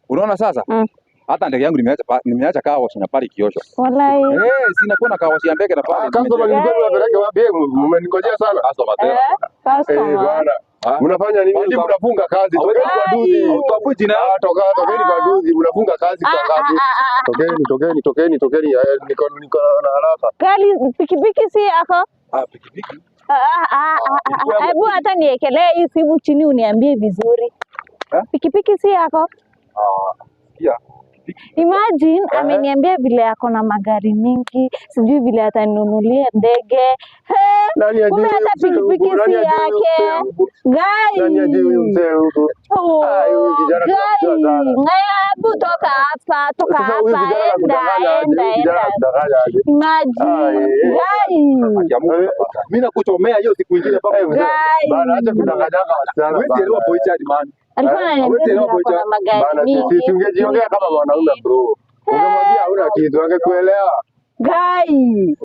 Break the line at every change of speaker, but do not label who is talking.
Unaona sasa? Hata ndege yangu nimeacha car wash na pale kiosho.
Walai.
Eh, sina kuwa na car wash ya ndege na pale.
Ah, customer nilikuwa niwapeleke wapi? Eh, mmeningojea sana.
Customer tena.
Eh,
Eh,
customer.
bwana.
Ah.
Mnafanya nini? Hadi mnafunga kazi. Tokeni kwa
Ai.
duthi.
Utambui jina yako?
Ah, toka tokeni kwa duthi, mnafunga kazi kwa
Ah,
ngapi?
ah, ah, ah.
Tokeni, tokeni, tokeni, tokeni. Eh, niko na haraka.
Gari pikipiki si yako?
Ah, pikipiki.
Ah, ah, ah, ah, ah. Hebu hata niekelee hii simu chini uniambie vizuri.
Eh?
Pikipiki si yako?
Ah, sikia.
Imagine
Eh.
ameniambia vile ako na magari mingi, sijui vile ataninunulia ndege. He,
Nani ajui
kumbe
huyu
hata
mzee huku?
pikipiki
Nani
si
ajui huyu
yake.
mzee huku? Nani ajui huyu
Gai.
mzee huku?
Oh,
Ah, huyu kijana tunamjua
gai.
sana.
Hebu toka hapa, toka
Sasa huyu
hapa,
kijana
enda,
anakudanganya aje?
enda,
Huyu kijana
enda.
anakudanganya aje? Ah,
Imagine.
eh.
Gai.
Haki ya Mungu. Mimi nakuchomea hiyo siku ingine papa.
Eh, mzee.
Gai.
Bana, acha kudanganyanga wasichana
Huwezi elewa
bana.
boy child, man.
Alikuwa
Eh,
ananiambia
Hawezi
vile
elewa boy
ako na
child.
magari
Bana, si
mingi.
si ungejiongea kama mwanaume, bro. Ungemwambia hauna kitu, angekuelewa.
Gai.